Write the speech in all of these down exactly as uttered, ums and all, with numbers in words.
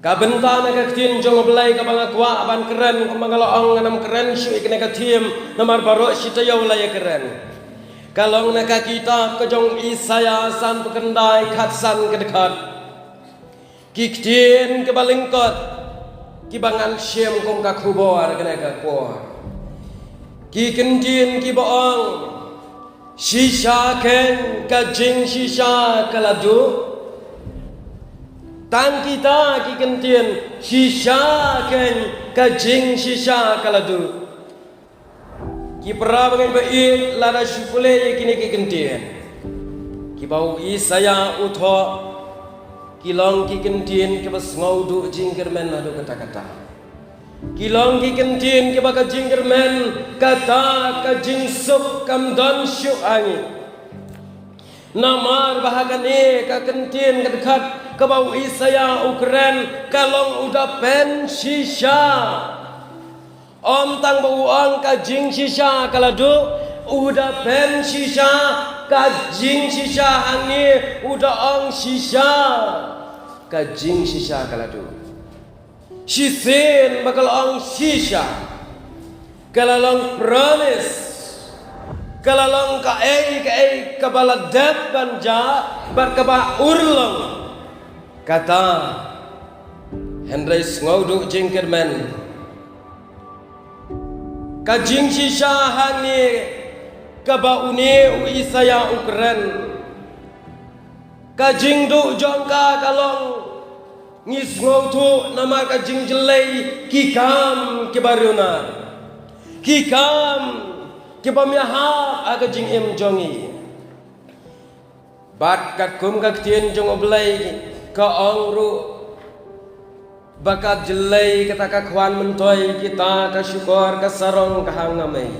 Ka bynta na ka ktien jong U Blei kaba nga kwah ban kren, kumba nga la ong, ngan ym kren shuh ïa kane ka theme, namar baroh shi taïew la ïa kren. Ka long na ka kitab ka jong Isaïah sanphew khyndai, khatsan ka dkhot. Ki ktien kiba lyngkot kiba ngan shim kum ka khubor kane ka por. Ki kyntien kiba ong, shisha khein ka jingshisha ka la duh. Tang kita ki kyntien, shisha khein ka jingshisha ka la duh. Ki para bangeit ba ïeit, lada shu pule ïa kine ki kyntien kiba u Isaïah u thoh, ki long ki kyntien kiba sngewduh jingkyrmen haduh katta katta. Ki long ki kyntien kiba ka jingkyrmen kata ka jingsuk kam don shuh ha ngi. Namar ba ha kane ka kyntien ka dkhot kaba u Isaïah u kren, ka long u da pyn shisha. Ym tang ba u ong ka jingshisha ka la duh, u da pyn shisha ka jingshisha ha ngi, u da ong shisha ka jingshisha ka la duh. Shisien ba ka la ong shisha, ka la long promise, ka la long kaei kaei kaba la dep ban jia bad kaba urlong. Kata hynrei sngewduh jingkyrmen ka jingshisha ha ngi kaba une u Isaïah u kren. Ka jingduh jong ka ka long, ngi sngewthuh namar ka jingjyllei ki kam kiba riewnar, ki kam kiba ïahap ha ka jingim jong ngi. Bad katkum ka ktien jong U Blei ka ong ruh ba ka jyllei kata ka khwan myntoi, kita ka shukor ka sarong ka hangmei.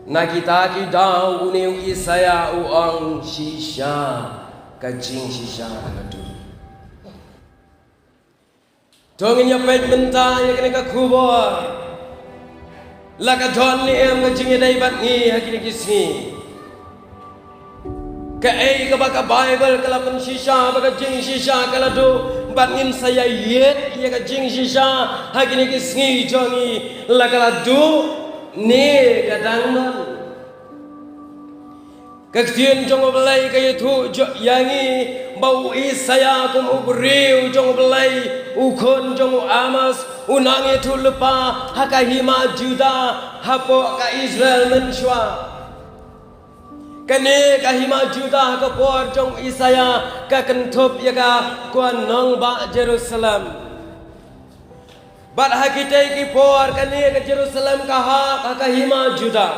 Na kita ki daw une u Isaïah u ong shisha ka jingshisha ka la duh. To ngin ïa peit mynta ïa kane ka khubor. La ka don ne em ka jingïadei bad ngi ha kine ki sngi? Kaei kaba ka Baibl ka la pynshisha ba ka jingshisha ka la duh, bad ngin sa ïa ïeit ïa ka jingshisha ha kine ki sngi jong ngi, la ka la duh ne ka dang don? Ka ktien jong U Blei ka ïathuh ïa ngi ba u Isaïah kum u briew jong U Blei, u khun jong u Amoz, u nang ïathuhlypa ha ka hima Judah hapoh ka Israel mynshuwa. Kane ka hima Judah ha ka por jong u Isaïah ka kynthup ïa ka, ka nongbah Jerusalem. Bad ha kitei ki por kane ka Jerusalem ka hap ha ka hima Judah.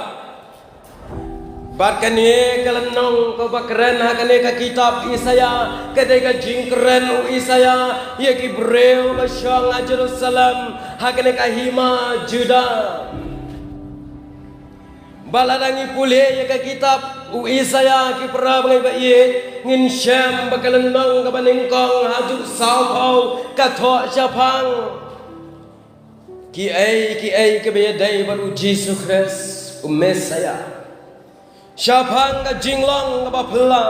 Bad kane ka lynnong kaba kren ha kane ka kitab Isaïah ka dei ka jingkren u Isaïah ïa ki briew ba shong ha Jerusalem, ha kane ka hima Judah. Ba lada ngi pule ïa ka kitab u Isaïah, ki para bangeit ba ïeit, ngin shem ba ka lynnong kaba nyngkong haduh sawphew ka thoh shaphang kiei kiei kiba ïadei bad u Jisu Khrist u Messiah, shaphang ka jinglong kaba phylla.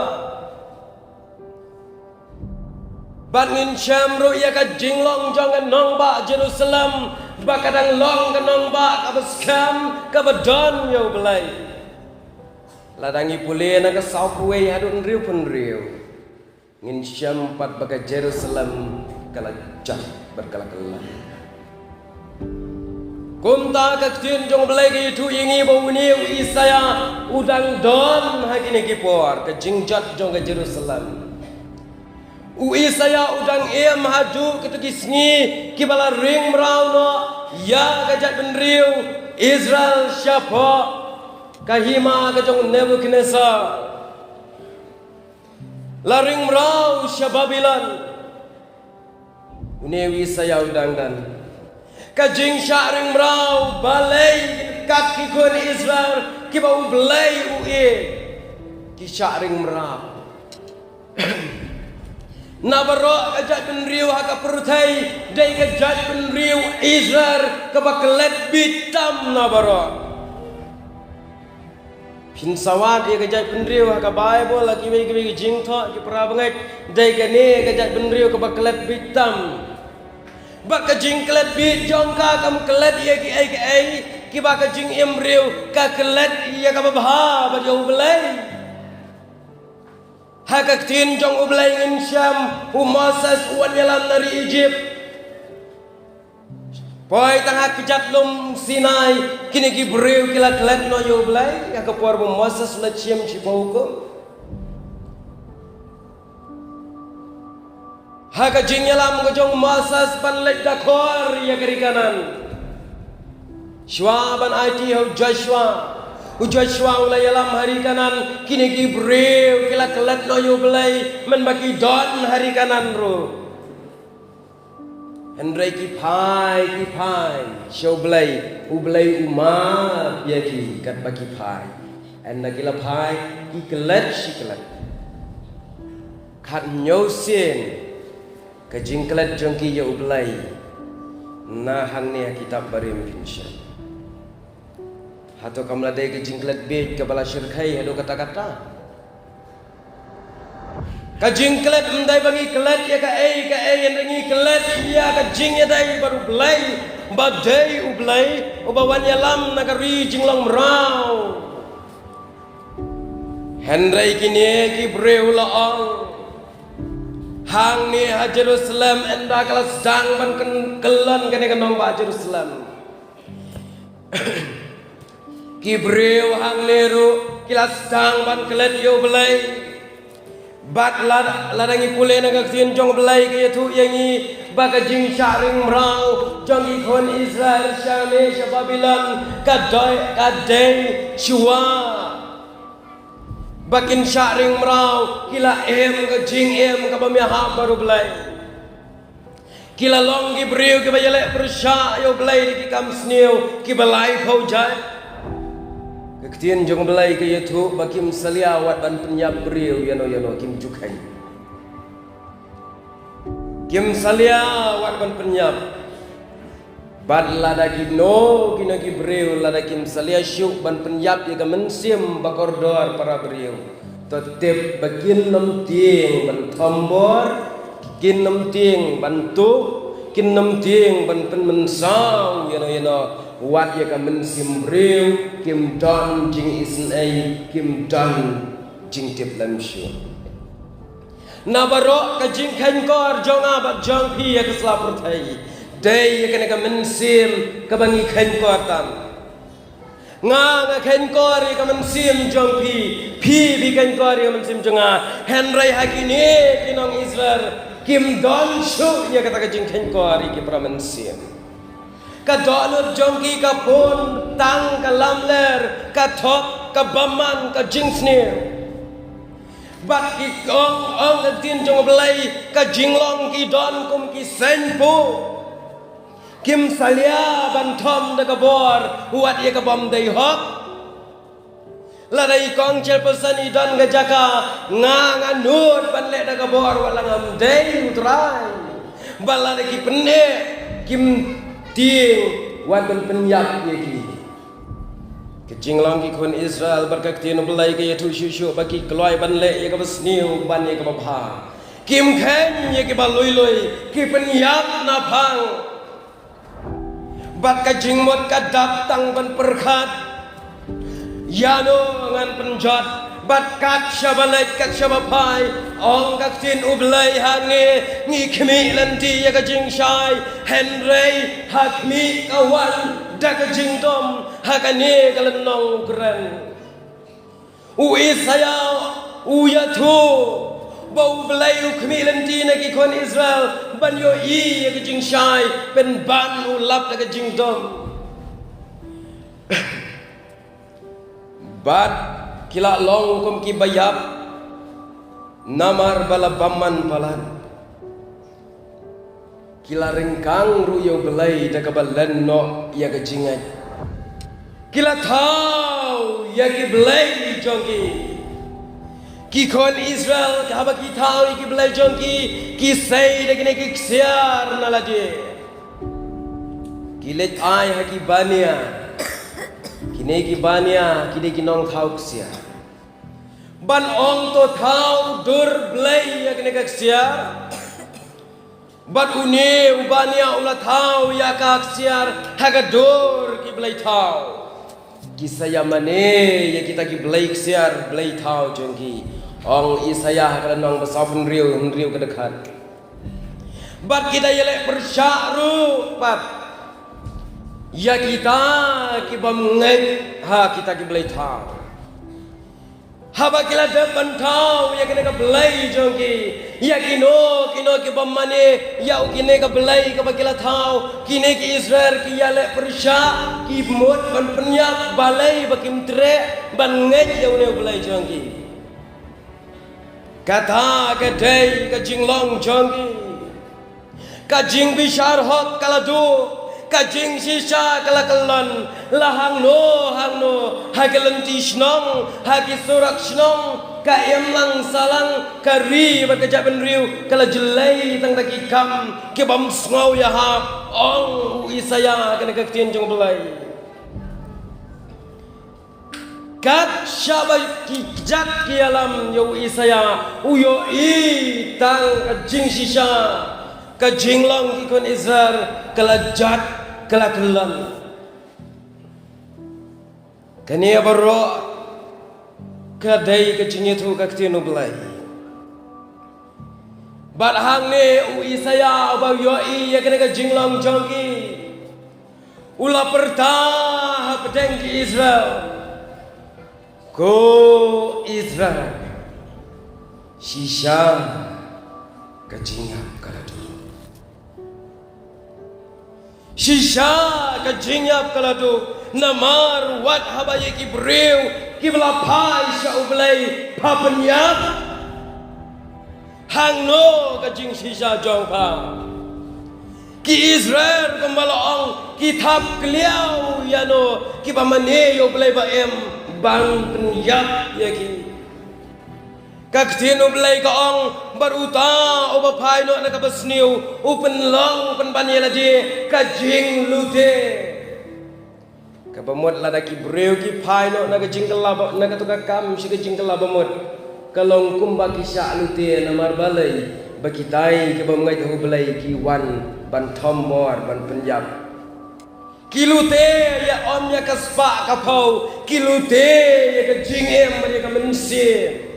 Bad ngin shem ruh ïa ka jinglong jong ka nongbah Jerusalem ba ka dang long ka nongbah kaba skhem, kaba don ïa U Blei. Lada ngi pule na ka sawphew wei haduh hynriewphew hynriew, ngin shem pat ba ka Jerusalem ka la jot bad ka la kylla. Kumta ka ktien jong U Blei ka ïathuh ïa ngi ba une u Isaïah u dang don ha kine ki por, ka jingjot jong ka Jerusalem. U Isaïah u dang im haduh kito ki sngi kiba la ring mraw noh ïa ka jaitbynriew Israel shapoh ka hima ka jong u Nebuchadnezzar. La ring mraw sha Babilon. Une u Isaïah u dang don. Ka jingshah ring mraw, balei kat ki khun Israel kiba U Blei u ïeit ki shah ring mraw? Na baroh ka jaitbynriew ha ka pyrthei dei ka jaitbynriew Israel kaba klet bit tam na baroh. Phin sa wad ïa ka jaitbynriew ha ka Baibl, ha kiwei kiwei ki jingthoh, ki para bangeit, dei kane ka jaitbynriew kaba klet bit tam. Bad ka jingklet bieit jong ka kam klet ïa kiei kiei kiba ka jingim briew, ka klet ïa kaba bha bad ïa U Blei. Ha ka ktien jong U Blei ngin shem, u Moses u wan ïalam na ri Ijipt. Poi tang ha kjat lum Sinai, kine ki briew ki la klet noh ïa U Blei, ha ka por ba u Moses u la shim shiphew hukum. Ha ka jingïalam ka jong u Moses ban leit dakor ïa ka ri Kanaan. Shuwa ban aiti ha u Joshua. U Joshua u la ïalam ha ri Kanaan, kine ki briew ki la klet noh ïa U Blei, mynba ki don ha ri Kanaan ruh. Hynrei ki phai, ki phai sha U Blei, U Blei u map ïa ki katba ki phai. Ynda ki la phai, ki klet shi klet. Kat hynñiew sien ka jingklet jong ki ïa U Blei. Na hangne ha kitab Barim phin shem. Hato kam la dei ka jingklet bieit kaba la shyrkhei haduh katta katta? Ka jingklet ym dei ba ngi klet ïa kaei kaei, hynrei ngi klet ïa ka jingïadei bad U Blei, ba dei U Blei uba wan ïalam na ka ri jinglong mraw. Hynrei kine ki briew la ong, hangne ha Jerusalem ynda ka la sdang ban kyn-, kyllon kane ka nongbah Jerusalem. Ki briew hangne ruh ki la sdang ban klet ïa U Blei. Bad lad-, lada ngi pule na ka ktien jong U Blei ka ïathuh ïa ngi ba ka jingshah ring mraw jong ki khun Israel sha ne sha Babilon ka dei, ka dei shuwa ba kin shah ring mraw, ki la im ka jingim kaba ym ïahap bad U Blei. Ki la long ki briew kiba ïaleh pyrshah ïa U Blei da ki kam sniew kiba laiphew jait. Ka ktien jong U Blei ka ïathuh ba kim salia wat ban pynïap briew ïano ïano, kim ju kheiñ. Kim salia wat ban pynïap. Bad lada kino kino ki briew lada kim salia shuh ban pynïap ïa ka mynsiem ba kordor para briew, to tip ba kin nym tieng ban thombor, kin nym tieng ban tuh, kin nym tieng ban pynmynsaw ïano ïano. Wat ïa ka mynsiem briew kim don jingisynei, kim don jingtip lem shuh. Na baroh ka jingkheiñkor jong nga bad jong phi ha ka sla pyrthei, dei ïa kane ka mynsiem kaba ngi kheiñkor tam. Nga nga kheiñkor ïa ka mynsiem jong phi, phi phi kheiñkor ïa ka mynsiem jong nga. Hynrei ha kine ki nong Israel kim don shuh ïa kata ka jingkheiñkor ïa ki para mynsiem. Ka dohnud jong ki ka pun tang ka lamler, ka thok, ka bymman, ka jingsniew. Bad ki ong, ong ka ktien jong U Blei, ka jinglong ki don kum ki seng puh. Kim salia ban thom da ka bor wat ïa ka bym dei hok. Lada i kong chairperson i don ka jaka, nga nga nud ban leh da ka bor wat la ngam dei, U Trai. Bad lada ki pyneh, kim tieng wat ban pynïap ïa ki. Ka jinglong ki khun Israel bad ka ktien U Blei ka ïathuh shuh shuh ba ki kloi ban leh ïa kaba sniew ban ïa kaba bha. Kim kheiñ ïa kiba lui lui, ki pynïap naphang. Bad ka jingmut ka dap tang ban pyrkhat, ïano ngan pynjot. Bad kat shaba leit kat shaba phai, ong ka ktien U Blei hangne, ngi khmih lynti ïa ka jingshai, hynrei ha khmih ka wan da ka jingdum ha kane ka lynnong u kren. U Isaïah u ïathuh ba U Blei u khmih lynti na ki khun Israel ban ïohi ïa ka jingshai, pynban u lap da ka jingdum. Bad ki la long kum kiba ïap namar ba la bymman palat. Ki la ryngkang ruh ïa U Blei da kaba len noh ïa ka jingngeit. Ki la thaw ïa ki blei jong ki. Ki khun Israel haba ki thaw ïa ki blei jong ki, ki sei da kine ki ksiar na lade. Ki leit ai ha ki bania. Kine ki bania ki dei ki nongthaw ksiar. Ban ong to thaw dur blei ïa kine ki ksiar. Bad une u Bania u la thaw ïa ka ksiar ha ka dur ki blei thaw. Ki sa ïa mane ïa kita ki blei ksiar blei thaw jong ki. Ong Isaïah ha ka lynnong ba saw phew hynriew, hynriew ka dkhot. Bad ki da ïaleh pyrshah ruh pat ïa kita ki bym ngeit ha kita ki blei thaw. Haba ki la dep ban thaw ïa kane ka blei jong ki, ïa kino kino ki bym mane ïa u kine ka blei kaba ki la thaw, kine ki Israel ki ïaleh pyrshah, ki mut ban pynïap balei ba kim treh ban ngeit ïa une u blei jong ki. Kata ka dei ka jinglong jong ki. Ka jingbishar hok ka la duh, ka jingshisha ka la kyllon, la hangno hangno, ha ki lynti shnong, ha ki surok shnong, ka imlang sahlang, ka ri bad ka jaitbynriew ka la jlei tang da ki kam ki bym sngew ïahap, ong u Isaïah ha kane ka ktien jong u Blei. Kat shaba ki kjat ki ïalam ïa u Isaïah, u ïohi tang ka jingshisha, ka jinglong ki khun Israel ka la jat, ka la kyllon. Kane baroh ka dei ka jingïathuh ka ktien u Blei. Bad hangne u Isaïah uba ïohi ïa kane ka jinglong jong ki, u la pyrta hapdeng ki Israel, ko Israel, shisha ka jingïap ka la duh. Shisha ka jingïap ka la duh, namar wat haba ïa ki briew kiba la phai sha u Blei pha pynïap. Hangno ka jingshisha jong pha? Ki Israel kumba la ong ki thap kliaw ïano, kiba mane ïa u Blei ba im ban pynïap ïa ki. Ka ktien u Blei ka ong, bad uta uba phai noh na kaba sniew u pynlong pynban ïa lade ka jinglute. Kaba mut lada ki briew ki phai noh na ka jingkylla ba, na kato ka kam sha ka jingkylla ba mut, ka long kumba ki shah lute, namar balei? Ba kitai kiba ngeit ha u Blei ki wan ban thombor ban pynïap. Ki lute ïa ym ïa ka spah ka phew, ki lute ïa ka jingim bad ïa ka mynsiem.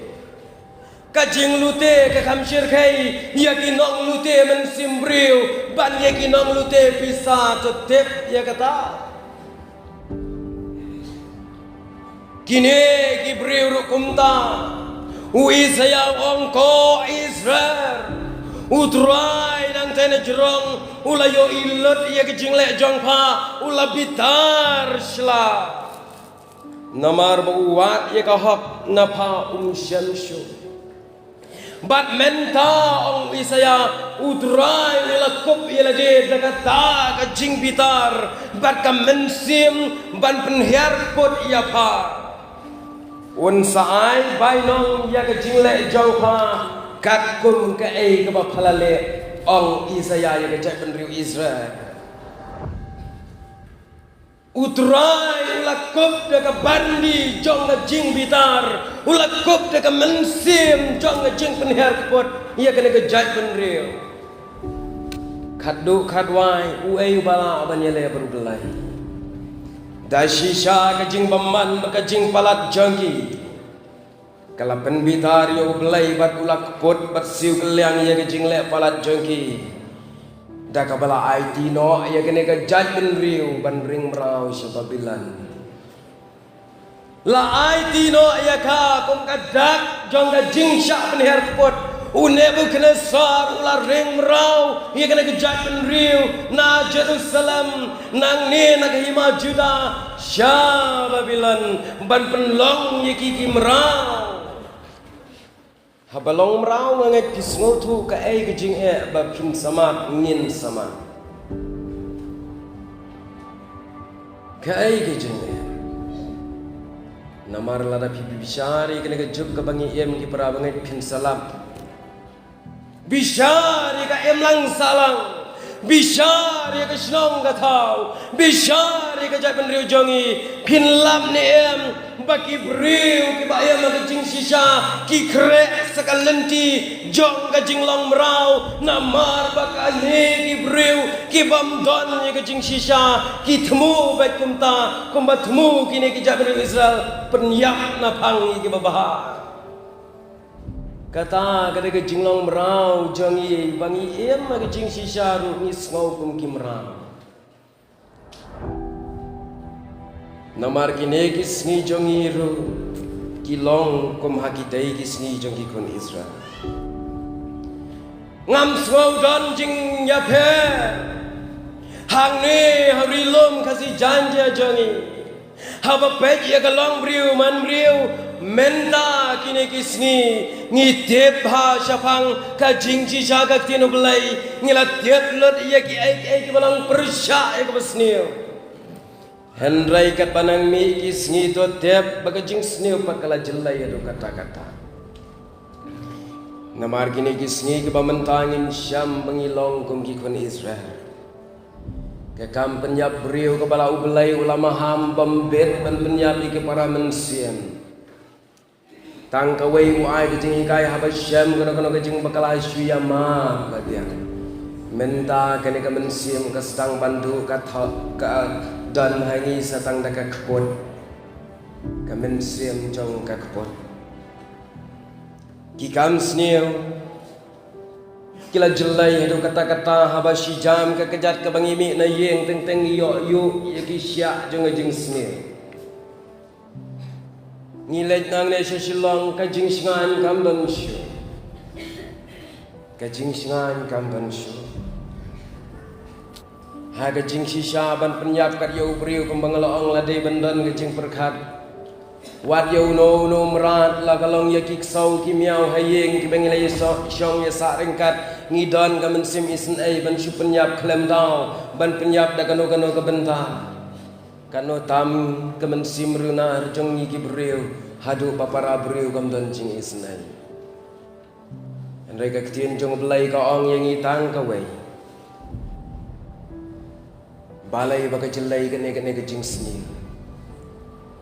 Ka jinglute ka kham shyrkhei ïa ki nonglute mynsiem briew ban ïa ki nonglute pisa, to tip ïa kata. Kine ki briew ruh kumta. U Isaïah u ong, ko Israel, u Trai nangta na jrong u la ïohi lut ïa ka jingleh jong pha, u la bitar shla. Namar ba u wad ïa ka hok na pha um shym shuh. Bad mynta, ong u Isaïah, u Trai u la kup ïa lade da kata ka jingbitar bad ka mynsiem ban pynhiar kput ïa pha. Un sa ai bainong ïa ka jingleh jong pha katkum kaei kaba pha la leh, ong Isaïah ïa ka jaitbynriew Israel. U Trai u la kup da ka bandi jong ka jingbitar, u la kup da ka mynsiem jong ka jingpynhiar kput ïa kane ka jaitbynriew. Khatduh khatwai, uei uba lah ban ïaleh bad u Blei? Da shisha ka jingbymman bad ka jingpalat jong ki. Ka la pynbitar ïa u Blei bad u la kput bad siew kylliang ïa ka jingleh palat jong ki. Da kaba la aiti noh ïa kane ka jaitbynriew ban ring mraw sha Babilon. La aiti noh ïa ka kum ka dak jong ka jingshah pynhiar kput. U Nebukhadnessar u la ring mraw ïa kane ka jaitbynriew na Jerusalem, nangne na ka hima Juda, sha Babilon, ban pynlong ïa ki ki mraw. Haba long mraw nga ngeit phi sngewthuh kaei ka jingeh ba phin samad, ngin samad. Kaei ka jingeh? Namar lada phi bishar ïa kane ka juk kaba ngi im, ki para bangeit, phin sa lap. Bishar ïa ka imlang sahlang. Bishar ïa ka shnong ka thaw. Bishar ïa ka jaitbynriew jong ngi. Phin lap ne em? Ba ki briew kiba ïam ha ka jingshisha ki khreh sa ka lynti jong ka jinglong mraw, namar ba kane ki briew ki bym don ïa ka jingshisha ki thmu beit kumta kumba thmu kine ki jaitbynriew Israel, pynïap naphang ïa kiba bha. Kata ka dei ka jinglong mraw jong ngi, ba ngi ïam ha ka jingshisha ruh ngi sngew kum ki mraw. Namar kine ki sngi jong ngi ruh ki long kum ha ki dei ki sngi jong ki khun Israel. Ngam sngew don jingïapher hangne ha ri lum Khasi Jaiñtia jong ngi. Haba peit ïa ka longbriew manbriew mynta kine ki sngi, ngi tip ha shaphang ka jingshisha ka ktien U Blei, ngi la tip lut ïa kiei kiei kiba long pyrshah ïa kaba sniew. Hynrei katba nang mih ki sngi to tip ba ka jingsniew pat ka la jyllei haduh katta katta. Namar kine ki sngi kiba mynta ngin shem ba ngi long kum ki khun Israel. Ka kam pynïap briew kaba la U Blei u la maham bym bit ban pynïap ïa ki para mynsiem. Tang kawei u ai ka jinghikai haba shem kano kano ka jingbakla shu ïa map ka biang. Mynta kane ka mynsiem ka sdang ban duh ka thok ka don ha ngi sa tang da ka kput. Ka mynsiem jong ka kput. Ki kam sniew ki la jyllei haduh katta katta haba shi jam ka kjat kaba ngi mih na ïing teng teng ngi ïoh ïuh ïa ki shiah jong ka jingsniew. Ngi leit nangne sha Shillong ka jingshngaiñ kam don shuh. Ka jingshngaiñ kam don shuh. Ha ka jingshisha ban pynïap kat ïa u briew kumba nga la ong la dei ban don ka jingpyrkhat. Wat ïa uno uno u mrad la ka long ïa ki ksaw ki miaw ha ïing kiba ngi la ïa shong ïa sah ryngkat ngi don ka mynsiem isynei ban shu pynïap khlem daw ban pynïap da kano kano ka bynta. Kano tam ka mynsiem runar jong ngi ki briew haduh ba para briew kam don jingisynei. Hynrei ka ktien jong U Blei ka ong ïa ngi tang kawei. Balei ba ka jyllei kane kane ka jingsniew?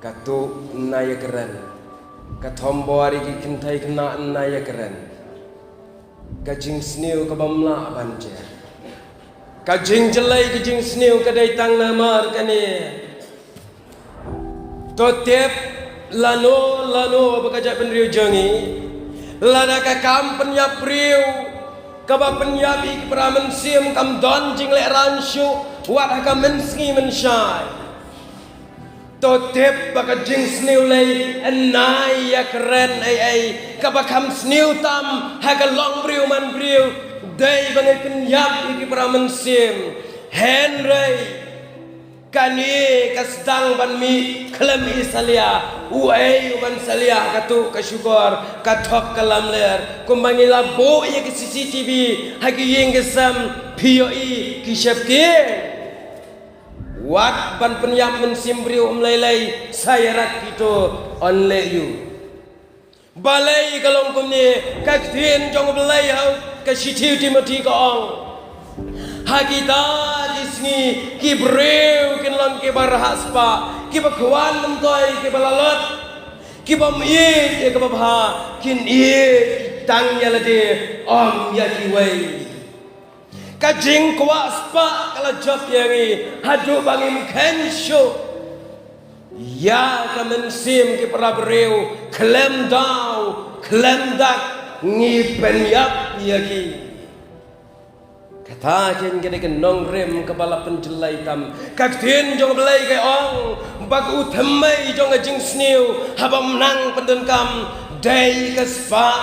Ka tuh na ïa kren. Ka thombor ïa ki kynthei khynnah na ïa kren. Ka jingsniew ka bym lah ban jer. Ka jingjyllei ka jingsniew ka dei tang namar kane. To tip lano lano ba ka jaitbynriew jong ngi. Lada ka kam pynïap briew kaba pynïap ïa ki para mynsiem kam don jinglehrain shuh wat ha ka mynsngi mynshai. To tip ba ka jingsniew lei yn nai ïa kren ei ei kaba kham sniew tam ha ka longbriew manbriew dei ba ngi pynïap ïa ki para mynsiem. Hynrei kane ka sdang ban mih khlem i salia, uei u ban salia ka tuh ka shukor, ka thok ka lamler, kumba ngi la buh ïa ki C C T V ha ki ïing ki sem, phi ïohi ki sheptieng. Wat ban pynïap mynsiem briew um lei lei, sa ïarap kito, yn leh ïa u. Balei ka long kumne? Ka ktien jong U Blei ha ka shithi u Timothi ka ong, ha kita ki sngi ki briew kin long kiba rhah spah, kiba khwan myntoi, kiba lalot, kiba ym ïeit ïa kaba bha, kin ïeit tang ïa lade, ym ïa kiwei. Ka jingkwah spah ka la jop ïa ngi haduh ba ngim kheiñ shuh. Ïa ka mynsiem ki para briew khlem daw khlem dak ngi pynïap ïa ki. Kata kein ka dei ka nongrim kaba la pynjyllei tam. Ka ktien jong U Blei ka ong ba u thymmei jong ka jingsniew haba ym nang pyndonkam dei ka spah.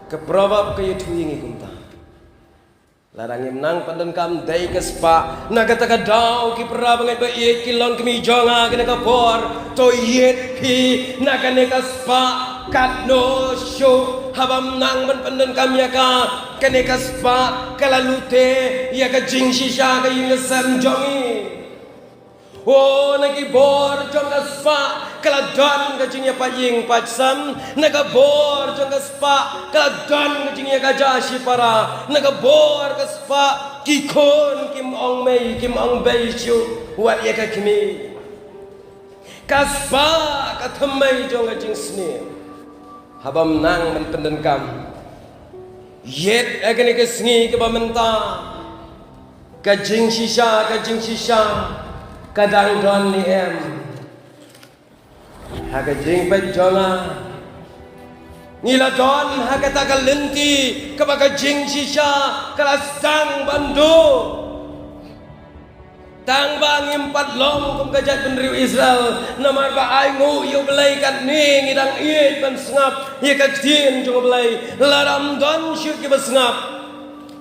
Ka Proverb ka ïathuh ïa ngi kumta. Lada ngim nang pyndonkam dei ka spah, na kata ka daw ki para bangeit ba ïeit ki longkmie jong nga kane ka por, to ïeit phi na kane ka spah katno shuh, haba ym nang ban pyndonkam ïa ka, kane ka spah ka la lute ïa ka jingshisha ka ïing ka sem jong ngi. O, na ki bor jong ka spah ka la don ka jingïapait ïing pait sem. Na ka bor jong ka spah ka la don ka jingïakajia shipara. Na ka bor ka spah ki khun kim ong mei kim ong bei shuh wat ïa ka kmie. Ka spah ka thymmei jong ka jingsniew. Haba ym nang ban pyndonkam, ïeit ha kane ka sngi kaba mynta, ka jingshisha, ka jingshisha ka dang don ne em? Ha ka jingpeit jong nga, ngi la don ha kata ka lynti kaba ka jingshisha ka la sdang ban duh. Tang ba ngim pat long kum ka jaitbynriew Israel, namar ba ainguh ïa U Blei katne ngi dang ïeit ban sngap ïa ka ktien jong U Blei. Lada ym don shuh kiba sngap,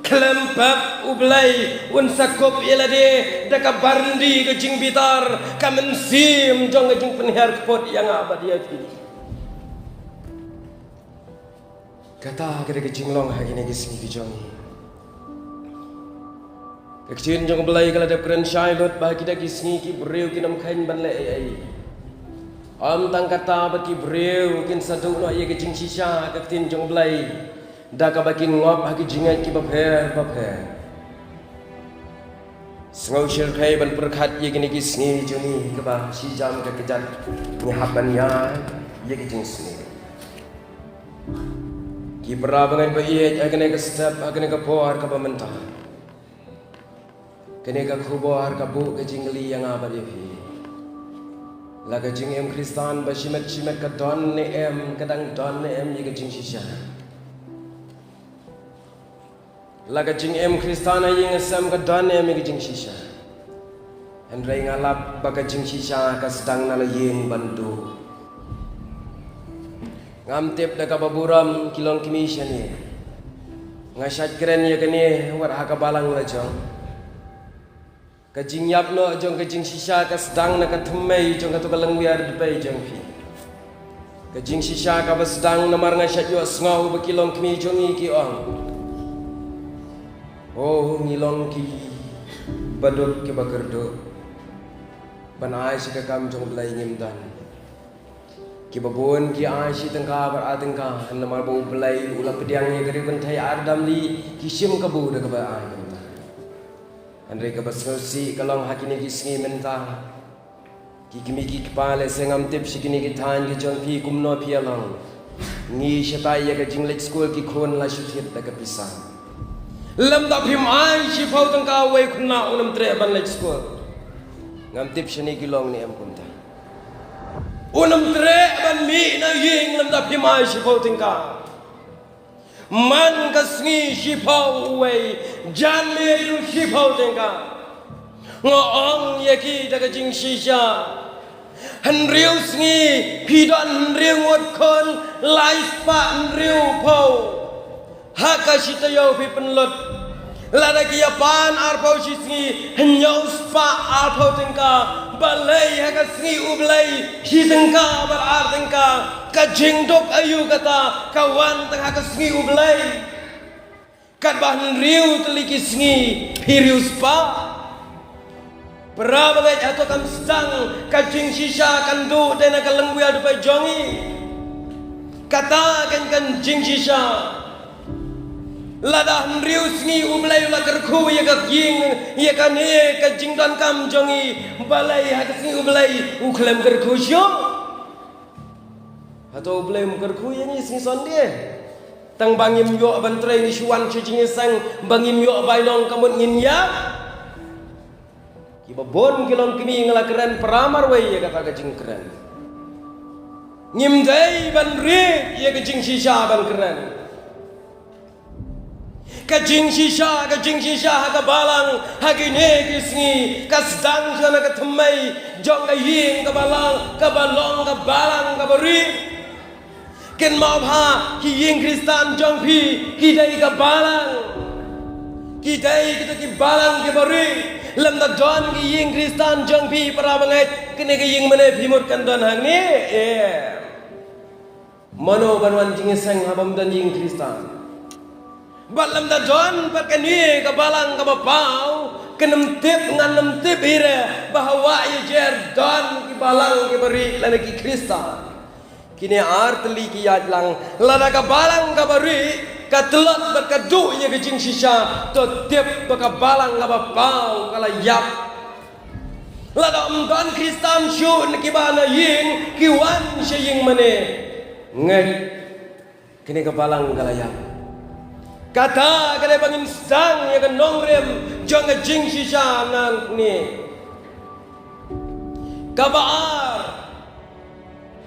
khlem pep U Blei un sa kup ïa lade da ka barndi ka jingbitar, ka mynsiem jong ka jingpynhiar kput ïa nga bad ïa phi. Kata ka dei ka jinglong ha kine ki sngi ki jong ngi. Ka ktien jong U Blei ka la dep kren shai lut ba ha kita ki sngi ki briew kin ym kheiñ ban leh ei ei. Ym tang kata, ba ki briew kin sa duh noh ïa ka jingshisha, ka ktien jong U Blei, da kaba kin ngop ha ki jingngeit kiba pher bapher. Sngew shyrkhei ban pyrkhat ïa kine ki sngi jong ngi kaba shi jam ka kjat ngi hap ban ïaid ïa ki jingsngew. Ki para bangeit ba ïeit, ha kane ka step, ha kane ka por kaba mynta, kane ka khubor ka buh ka jingkylli ïa nga bad ïa phi. La ka jingim Khristan ba shimet shimet ka don ne em, ka dang don ne em ïa ka jingshisha? La ka jingim Khristan ha ïing ha sem ka don ne em ïa ka jingshisha? Hynrei nga lap ba ka jingshisha ka sdang na la ïing ban duh. Ngam tip da kaba burom ki longkmie shane. Nga shait kren ïa kane wat ha ka balang la jong. Ka jingïap noh jong ka jingshisha ka sdang na ka thymmei jong kato ka lyngwiar dpei jong phi. Ka jingshisha kaba sdang namar nga shait ïohsngew ba ki longkmie jong ngi ki ong, "O, ngi long kiba duk kiba kyrduh, ban ai sha ka kam jong U Blei ngim don." Kiba bun ki ai shi tyngka bad ar tyngka, namar ba U Blei u la pdiang ïa ka riew kynthei Adam li, ki shim kabu da kaba ai kumta. Hynrei kaba sngewsih ka long ha kine ki sngi mynta, ki kmie ki kpa, lehse ngam tip sha kine ki thaiñ ki jong phi kumno phi ïa long, ngi shatai ïa ka jingleit skul ki khun la shu thied da ka pisa. Lymda phim ai shiphew tyngka, uwei u khynnah un ym treh ban leit skul. Ngam tip shane ki long ne em kumta. Un ym treh ban mih na ïing lymda phim ai shiphew tyngka. Man ka sngi shiphew uwei, janmiet ruh shiphew tyngka. Nga ong ïa ki da ka jingshisha, hynriew sngi phi don hynriew ngut khun, lai spah hynriewphew. Ha ka shi taïew phi pynlut. Lada ki ïa pan arphew shi sngi, hynñiew spah arphew tyngka. Balei ha ka sngi U Blei shi tyngka bad ar tyngka? Ka jingduk aïu kata ka wan tang ha ka sngi U Blei? Katba hynriew tylli ki sngi phi riewspah. Para bangeit, hato kam sdang ka jingshisha kan duh dei na ka lyngwiar dpei jong ngi? Kata kan, kan jingshisha. Lada hynriew sngi U Blei u la kyrkhu ïa ka ïing, ïa kane ka jingdonkam jong ngi, balei ha ka sngi U Blei u khlem kyrkhu shuh? Hato U Blei um kyrkhu ïa ngi sngi Sunday? Tang ba ngim ïoh ban trei ngi shu wan sha jingïaseng, ba ngim ïoh bainong ka mut ngin ïa. Kiba bun ki longkmie nga la kren para marwei ïa kata ka jingkren. Ngim dei ban rit ïa ka jingshisha ban kren. Ka jingshisha, ka jingshisha ha ka balang ha kine ki sngi ka sdang sha na ka thymmei jong ka ïing ka balang, kaba long ka balang kaba rit. Kynmaw bha, ki ïing Khristan jong phi ki dei ka balang. Ki dei kita ki balang kiba rit. Lymda don ki ïing Khristan jong phi para bangeit, kane ka ïing mane phi mut kan don hangne? Em. Mano ban wan jingïaseng haba ym don ïing Khristan? Bad lymda don pat kane ka balang kaba paw, kan ym tip, ngan ym tip hi re ba hawa ïa jer don ki balang kiba rit lane ki Khristan. Kine ar tylli ki ïaid lang. Lada ka balang kaba rit ka tlot bad ka duh ïa ka jingshisha, to tip ba ka balang kaba paw ka la ïap. Lada ym don Khristan shuh na kiba na ïing, ki wan sha ïing mane. Ngeit, kane ka balang ka la ïap. Kata ka dei ba ngin sdang ïa ka nongrim jong ka jingshisha nangne. Kaba ar,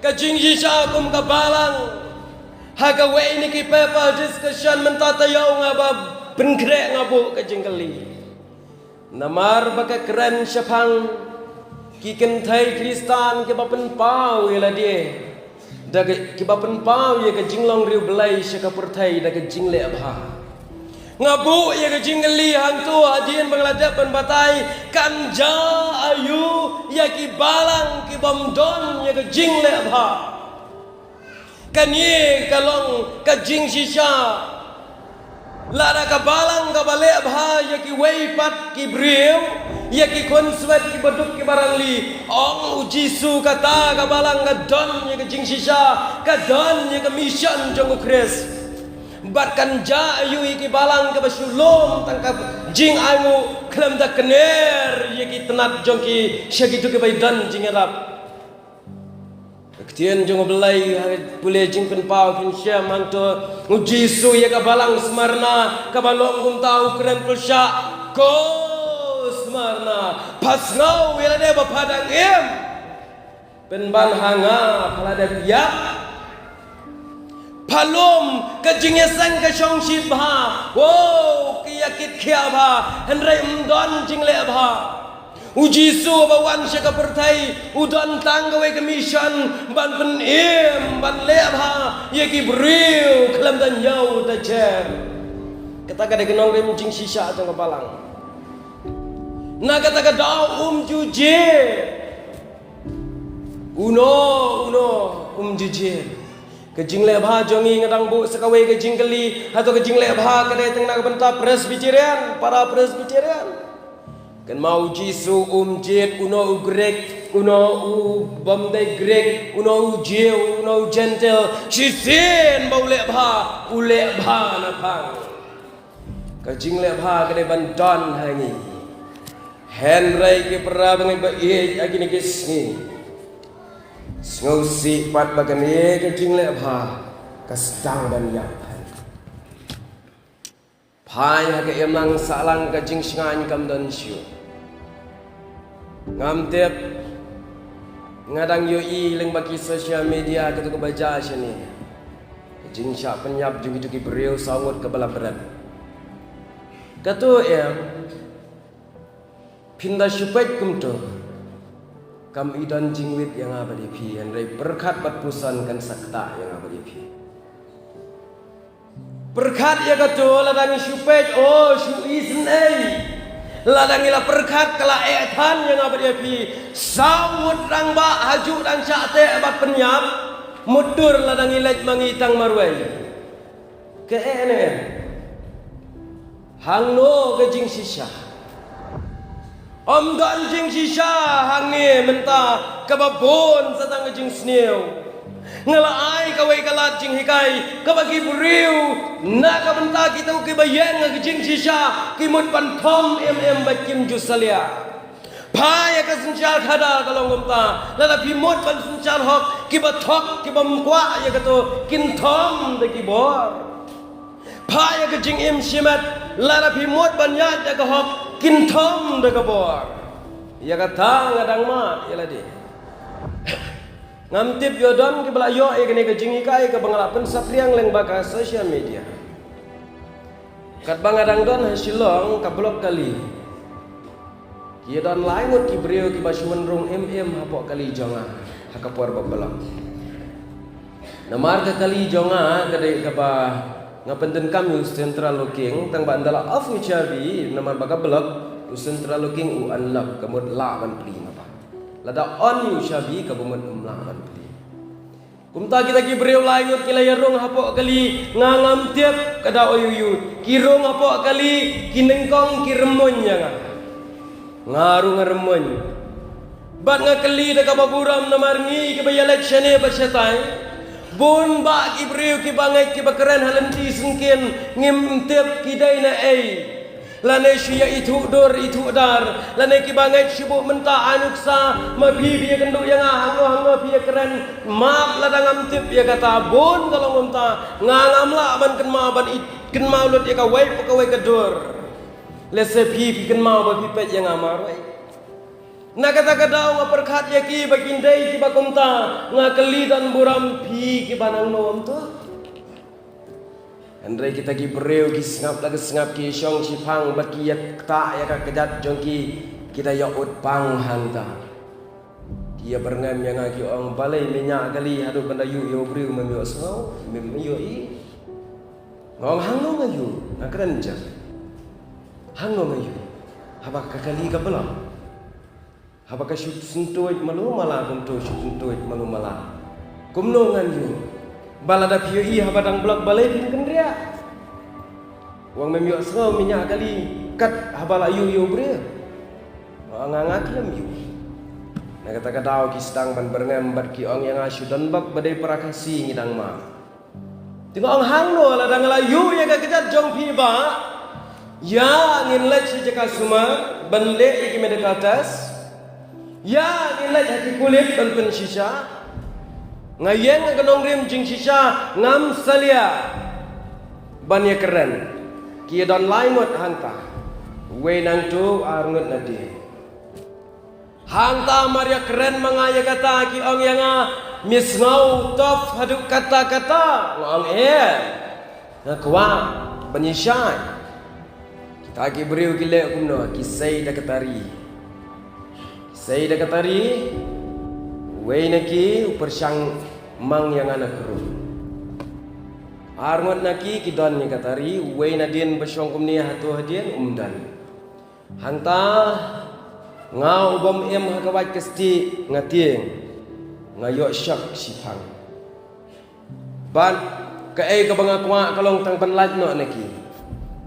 ka jingshisha kum ka balang. Ha kawei na ki paper discussion mynta taïew nga ba pynkhreh nga buh ka jingkylli. Namar ba ka kren shaphang ki kynthei Khristan kiba pynpaw ïa lade, da ka, kiba pynpaw ïa ka jinglong riewblei sha ka pyrthei da ka jingleh bha. Nga buh ïa ka jingkylli hangto hadien ba nga la dep ban batai, kan jia aïu ïa ki balang kibym don ïa ka jingleh bha. Kane ka long ka jingshisha. Lada ka balang kaba leh bha ïa kiwei pat ki briew, ïa ki khun swet kiba duk kiba rangli, ong u Jisu kata ka balang ka don ïa ka jingshisha, ka don ïa ka mission jong u Khrist. Bad kan jia aïu ïa ki balang kaba shu lum tang ka jingainguh khlem da kner ïa ki tnat jong ki sha kito kiba ïadon jingïarap. Ka ktien jong u Blei ha pule Jingpynpaw phin shem hangto, u Jisu ïa ka balang Smarna kaba long kumta u kren pyrshah, ko Smarna, phasngew ïa lade ba pha dang im. Pynban ha nga pha la dep ïap. Pha lum ka jingïaseng ka shongshit bha. Wow, ki ïa kit khia bha. Hynrei ym don jingleh bha. U Jisu ba wan sha ka pyrthei, u don tang kawei ka mission, ban pynim, ban leh bha ïa ki briew khlem da ñiew da jer. Kata ka dei ka nongrim jingshisha jong ka balang. Na kata ka daw um ju jied. Uno uno um ju jied. Ka jingleh bha jong ngi, nga dang buh sa kawei ka jingkylli, hato ka jingleh bha ka dei tang na ka bynta Presbyterian, para Presbyterian? Kynmaw, u Jisu um jied uno u Grik, uno u bym dei Grik, uno u Jiw, uno u Jentil. Shisien ba u leh bha, u leh bha na phang. Ka jingleh bha ka dei ban don ha ngi. Hynrei ki para bangeit ba ïeit, ha kine ki sngi, sngewsih pat ba kane ka jingleh bha ka sdang ban ïap. Phai ha ka imlang sahlang, ka jingshngaiñ kam don shuh. Ngam tip, nga dang ïohi lyngba ki social media kito kiba jia shane. Ka jingshah pynïap jong kito ki briew saw ngut kaba la bret. Kato em, phin da shu peit kumto. Kam i don jingwit ïa nga bad ïa phi, hynrei pyrkhat bad puson kan sa ktah ïa nga bad ïa phi. Pyrkhat ïa kato, lada ngi shu peit, oh, shu isynei. Lada ngi la pyrkhat ka la eh than ïa nga bad ïa phi. Saw ngut rangbah ha ju dang shah teh bad pynïap. Mutdur lada ngi leit ma ngi tang marwei. Ka eh ne. Hangno ka jingshisha? Ym don jingshisha hangne mynta, kaba bun sa tang ka jingsniew. Nga la ai kawei ka lad jinghikai kaba ki briew na ka bynta kito kiba ïeng ha ka jingshisha ki mut ban thom im im bad kim ju salia. Phai ha ka synshar khadar ka long kumta, lada phi mut ban synshar hok, kiba thok, kibym kwah ïa kato kin thom da ki bor. Phai ha ka jingim shimet, lada phi mut ban ïaid da ka hok, kin thom da ka bor. Ïa kata nga dang mad ïa lade. Ngam tip ïoh don kiba la ïoh ïa kane ka jinghikai kaba nga la pynsaphriang lyngba ka social media. Katba nga dang don ha Shillong, ka block kali, ki ïa don lai ngut ki briew kiba shu wan rung im im hapoh kali jong nga ha ka por ba block. Namar ka kali jong nga ka dei kaba nga pyndonkam ïa u central locking, tang ba ynda la off u shabi, namar ba ka block, u central locking u unlock, ka mut lah ban plie maba. Lada on ïa u shabi, kaba mut ym lah ban plie. Kumta kita ki briew lai ngut ki la ïa rung hapoh kali, nga ngam tip ka daw aïu aïu. Ki rung hapoh kali, ki nyngkong ki rymmuiñ ïa nga. Nga ruh nga rymmuiñ. Bad nga kylli da kaba burom namar ngi kiba ïaleit shane bad shatai, bun bah ki briew kiba ngeit kiba kren ha lynti syngkien, ngim tip ki dei na ei. Lane shu ïa ithuh dur ithuh dar, lane kiba ngeit shu buh mynta ai nuksa, ma phi phi ïa kynduh ïa nga hangno hangno phi ïa kren, map lada ngam tip ïa kata. Bun ka long kumta, nga ngam lah ban kynmaw ban i-, kynmaw lut ïa kawei pa kawei ka dur. Lehse phi phi kynmaw ba phi peit ïa nga marwei. Na kata ka daw nga pyrkhat ïa ki ba kin dei kiba kumta, nga kylli don burom phi kiba nangno ym tip. Hynrei kita ki briew ki sngap la ki sngap ki shong shiphang bad ki ïa ktah ïa ka kjat jong ki, kita ïa ut pang hangta. Ki ïa byrngem ïa nga ki ong balei me ñiah kali haduh ban da ïuh ïa u briew mem ïoh sngew, mem ïoh i. Nga ong hangno nga ïuh, nga kren ja. Hangno nga ïuh. Haba ka kali ka blam. Haba ka shu syntuid malu mala kumto shu syntuid malu mala. Kumno ngan ïuh? Ba lada phi ïohi haba dang block balei phin kynriah? Wan mem ïoh sngew me ñiah kali kat haba la ïuh ïa u briew. Nga nga khlem ïuh. Na kata ka daw ki sdang ban byrngem bad ki ong ïa nga shu don bok ba dei para Khasi ngi dang ma. Te nga ong hangno lada nga la ïuh ïa ka kjat jong phi ba ïa ngin leit sha jaka sumar ban leh ïa ki medical test. Ïa ngin leit ha ki pulit ban pynshisha. Nga ïeng ha ka nongrim jingshisha ngam salia ban ïa kren. Ki ïa don lai ngut hangta. Wei nangtu ar ngut nadien. Hangta mar ïa kren ma nga ïa kata ki ong ïa nga, me sngew tough haduh katta katta? Nga ong em. Nga kwah ban ïa shai. Kita ki briew ki leh kumno, ki sei da ka tari. Ki sei da ka tari. Wei na ki u pyrshang mang ïa nga na krum. Ar ngut na ki ki don ïa ka tari, wei nadien ba shong kumne hato hadien um don. Hangta nga u bym im ha ka wait ka stieh nga tieng. Nga ïoh shock shiphang. Bad kaei kaba nga kwah ka long tang ban lait noh na ki.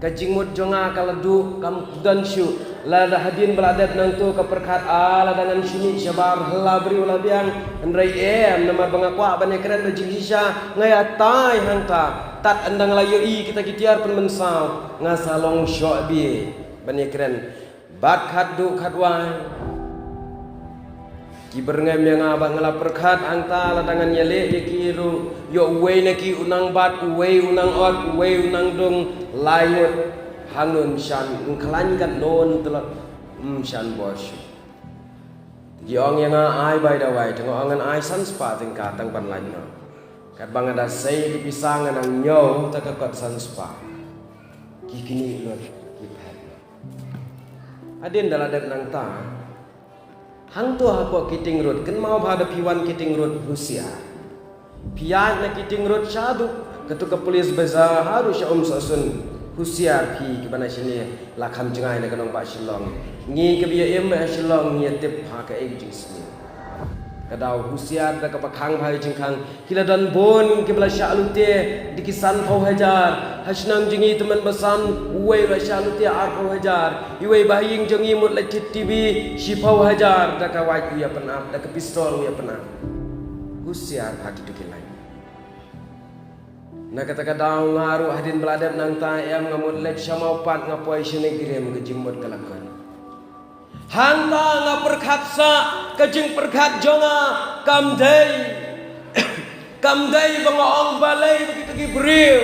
Ka jingmut jong nga ka la duh kam don shuh. Lada hadien ba la dep nangto ka pyrkhat a lada ngan shu mih shabar ha la briew la biang. Hynrei em namar ba nga kwah ban ïa kren da jingshisha nga ïa tai hangta. Tad ynda nga la ïohi kita ki tiar pynmynsaw nga sa long shoh bie. Ban ïa kren bad khatduh khatwai. Ki byrngem ïa nga ba nga la pyrkhat hangta lada ngan ïaleh ïa ki ruh ïoh uwei na ki u nang bat, uwei u nang ot, uwei u nang dung, lai ngut. Hangno ym shan, ym khlaiñ katno tlot, ym shan bor shuh. Ki ong ïa nga ai bai dawai, te nga ong ngan ai san spah tyngka tang ban lait noh. Katba nga da sei ki pisa nga nang ñiew ta ka kot san spah. Ki knieh lut, ki phet lut. Hadien da la dep nangta. Hangto hapoh Kiting Road, kynmaw bha da phi wan Kiting Road husiar. Phi ïaid na Kiting Road shaduh kato ka Police Bazar haduh sha Umsohsun, husiar phi kiba na shane la kham jngai na ka nongbah Shillong. Ngi kiba ïa im ha Shillong ngi ïa tip ha kaei ka jingsniew. Ka daw husiar da kaba khang bha ïa jingkhang. Ki la don bun kiba la shah lute da ki sanphew hajar. Ha shnong jong ngi tymmen basan uwei u la shah lute arphew hajar. Iwei ba ha ïing jong ngi mut la thied T V shiphew hajar da ka wait u ïa pynap, da ka pistol u ïa pynap. Husiar bha kito ki lait. Na kata ka daw nga ruh hadien ba la dep nangta em nga mut leit sha Mawpat nga poi sha Nongkrem ka jingmut ka la kut. Hangta nga pyrkhat sa ka jingpyrkhat jong nga kam dei. Kam dei ba nga ong balei ba kita ki briew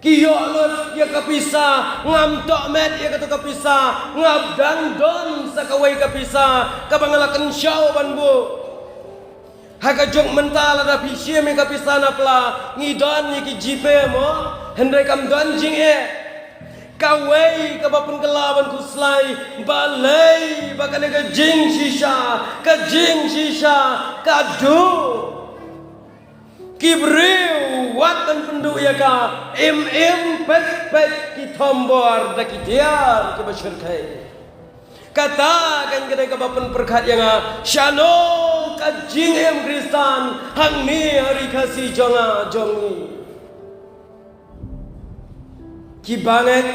ki ïoh lut ïa ka pisa, ngam tohmet ïa kata ka pisa, nga dang don sa kawei ka pisa kaba nga la kynshew ban buh. Ha ka juk mynta lada phi shim ïa ka pisa na pla ngi don ïa ki GPay mo, hynrei kam don jingeh. Kawei kaba pynkylla ban khuslai balei ba kane ka jingshisha, ka jingshisha ka duh. Ki briew wat ban pynduh ïa ka, im im peit peit ki thombor da ki tiar kiba shyrkhei. Kata kan ka dei kaba pynpyrkhat ïa nga shano ka jingim Khristan hangne ha ri Khasi jong nga jong ngi. Ki bangeit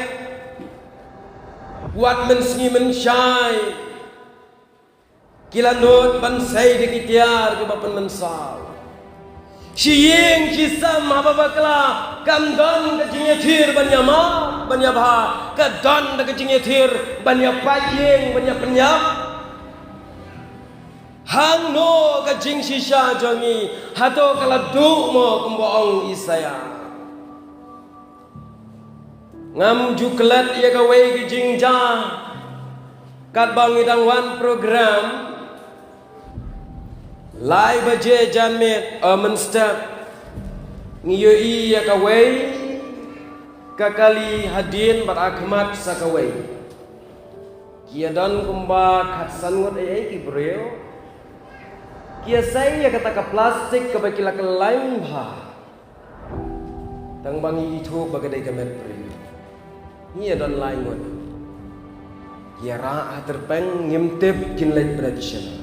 wat mynsngi mynshai ki la nud ban sei da ki tiar kiba pynmynsaw. Shi ïing shi sem haba bakla kam don ka jingïathir ban ïamap. ban ïa bha, ka don da ka jingïathir ban ïa pait ïing, ban ïa pynïap. Hangno ka jingshisha jong ngi? Hato ka la duh mo kumba ong Isaiah? Ngam ju klet ïa kawei ka jingjia katba ngi dang wan program. Lai baje janmiet, mynstep ngi ïohi ïa kawei ka kali hadien bad ha khmat sa kawei. Ki ïa don kumba khatsan ngut eiei ki briew. Ki ïa sei ïa kata ka plastik kaba ki la kyllain bha. Tang ba ngi ithuh ba ka dei ka met briew. Ngi ïa don lai ngut. Ki ïa rah ha tyrpeng, ngim tip kin leit bret shen.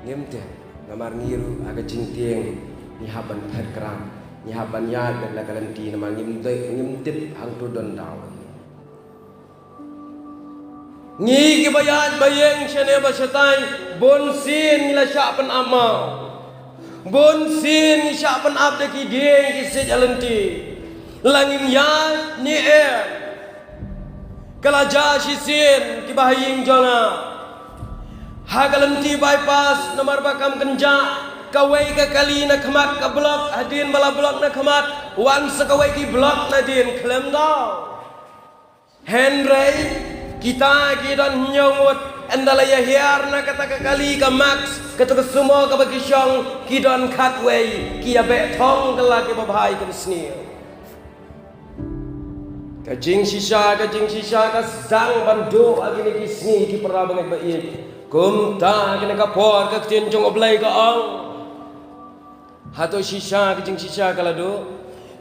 Ngim tip, namar ngi ruh ha ka jingtieng ngi hap ban phet krap, ngi hap ban ïaid beit la ka lynti, namar ngim dei, ngim tip hangto don daw. Ngi kiba ïaid ba ïeng shane ba shatai, bun sien ngi la shah pynap maw. Bun sien ngi shah pynap da ki dieng ki siej ha lynti. La ngin ïaid ne em. Ka la jia shisien kiba ha ïing jong nga. Ha ka lynti bypass namar ba kam kynjah, kawei ka kali na khmat ka block, hadien ba la block na khmat, wan sa kawei ki block nadien khlem daw. Hynrei kita ki don hynñiew ngut, ynda la ïa hiar na kata ka kali ka Max, kata ka sumo kaba ki shong, ki don khatwei, ki ïa beh thong kylla kiba bha ïa ka sniew. Ka jingshisha, ka jingshisha ka sdang ban duh ha kine ki sngi ki para bangeit ba ïeit. Kumta ha kane ka por ka ktien jong U Blei ka ong. Hato shisha ka jingshisha ka la duh?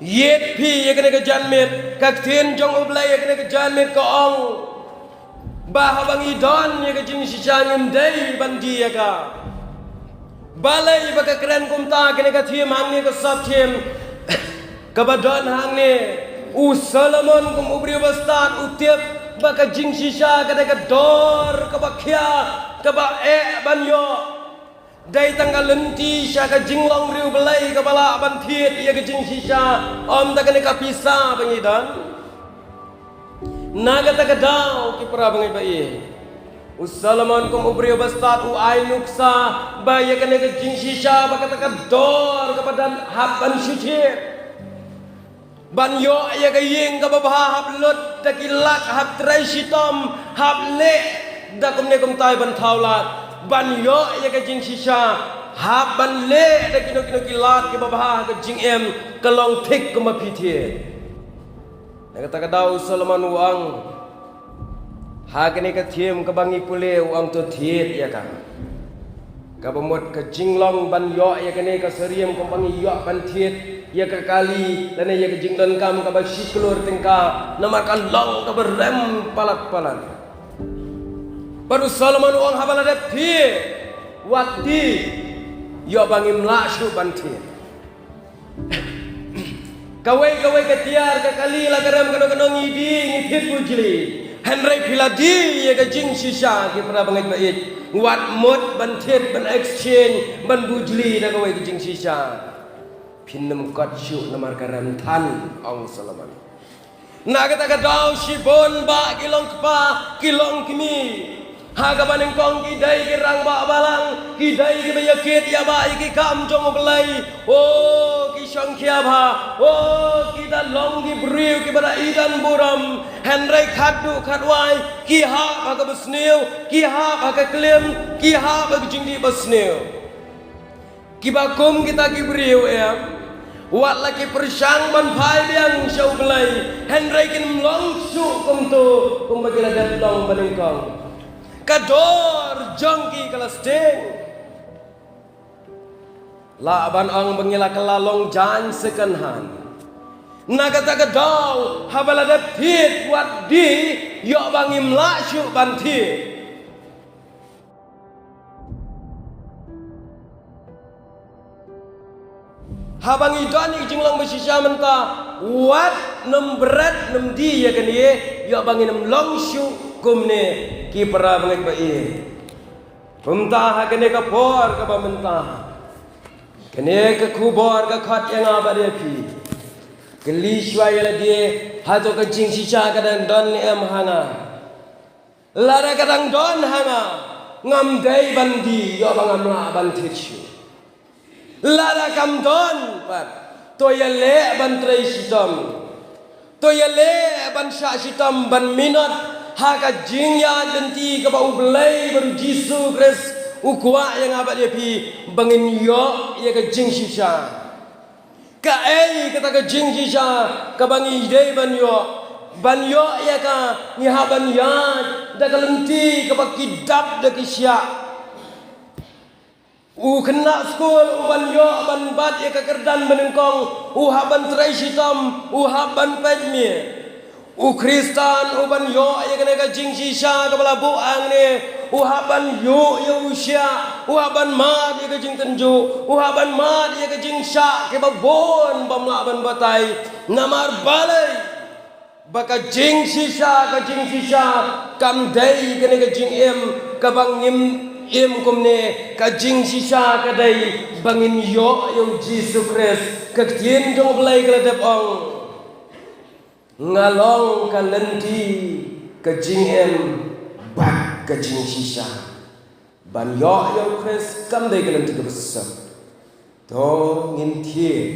Ïeit phi ïa kane ka janmiet, ka ktien jong U Blei ïa kane ka janmiet ka ong. Ba haba ngi don ïa ka jingshisha ngim dei ban die ïa ka. Balei ba ka kren kumta kane ka thim hangne ka sap thim. Kaba don hangne. U Solomon kum u briew ba stad u tip ba ka jingshisha ka dei ka dor kaba khia kaba eh ban ïoh. Dei tang ka lynti sha ka jinglong riewblei kaba lah ban thied ïa ka jingshisha, ym da kane ka pisa ba ngi don. Na kata ka daw ki para bangeit ba ïeit. U Solomon kum u briew ba stad u ai nuksa ba ïa kane ka jingshisha ba kata ka dor kaba don hap ban shu thied. Ban ïoh ïa ka ïing kaba bha hap lut da ki lak hap trei shitom hap leh da kumne kumtai ban thaw lad. Ban ïoh ïa ka jingshisha hap ban leh da kino kino ki lad kiba bha ha ka jingim ka long thik kumba phi thied. Na kata ka daw u Solomon u ong. Ha kane ka thim kaba ngi pule u ong to thied ïa ka. Kaba mut ka jinglong ban ïoh ïa kane ka syriem kaba ngi ïoh ban thied ïa ka kali lane ïa ka jingdonkam kaba shi klur tyngka namar ka long kaba rem palat palat. Bad u Solomon u ong haba la dep thied wat die ïoh ba ngim lah shuh ban thied. Kawei kawei ka tiar ka kali la ka rem kano kano ngi die ngi thied bujli. Hynrei phi la die ïa ka jingshisha ki para bangeit ba ïeit. Wat mut ban thied ban exchange ban bujli da kawei ka jingshisha. Phin ym kot shuh namar ka rem than ong Solomon. Na kata ka daw shibun bah ki long kpa ki long kmie. Ha kaba nyngkong ki dei ki rangbah balang ki dei kiba ïakit ïabah ïa ki kam jong U Blei. O ki shongkhia bha, o ki da long ki briew kiba da i don burom. Hynrei khatduh khatwai ki hap ha kaba sniew, ki hap ha ka klim, ki hap ha ka jingdih ba sniew. Kiba kum kita ki briew em, wat la ki pyrshang ban phai biang sha U Blei, hynrei kin ym long shuh kumto kumba ki la dep long ba nyngkong. Ka dor jong ki ka la sting. Lah ban ong ba ngi la kylla long jaiñ second hand. Na kata ka daw haba la dep thied wat die ïoh ba ngim lah shuh ban thied. Haba ngi don ïa ki jinglong ba shisha mynta wat nym bret nym die ïa kane ïoh ba ngin nym long shuh kumne ki para bangeit ba ïeit. Kumta ha kane ka por kaba mynta kane ka khubor ka khot ïa nga bad ïa phi. Kylli shuwa ïa lade, hato ka jingshisha ka dang don ne em ha nga? Lada ka dang don ha nga, ngam dei ban die ïoh ba ngam lah ban thied shuh. Lada kam don pat, to ïaleh ban trei shitom. To ïaleh ban shah shitom, ban minot ha ka jingïaid lynti kaba U Blei bad U Jisu Khrist u kwah ïa nga bad ïa phi ba ngin ïoh ïa ka jingshisha. Kaei kata ka jingshisha kaba ngi dei ban ïoh? Ban ïoh ïa ka, ngi hap ban ïaid da ka lynti kaba ki dap da ki shiah. U khynnah skul u ban ïoh ban bat ïa ka kyrdan banyngkong, u hap ban trei shitom, u hap ban peit miet. U Khristan u ban ïoh ïa kane ka jingshisha kaba la buh hangne, u hap ban ïuh ïa u shiah, u hap ban mad ïa ka jingtynjuh, u hap ban mad ïa ka jingshah kiba bun bym lah ban batai. Namar balei? Ba ka jingshisha, ka jingshisha kam dei kane ka jingim kaba ngim im kumne. Ka jingshisha ka dei ba ngin ïoh ïa U Jisu Khrist. Ka ktien jong U Blei ka la dep ong, nga long ka lynti, ka jingim bad ka jingshisha. Ban ïoh ïa U Khrist kam dei ka lynti kaba shisha. To ngin thied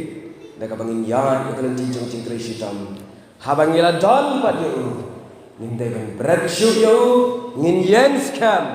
da kaba ngin ïaid ïa ka lynti jong jingtrei shitom. Haba ngi la don pat ïa u, ngin dei ban bret shuh ïa u, ngin ïeng skhem.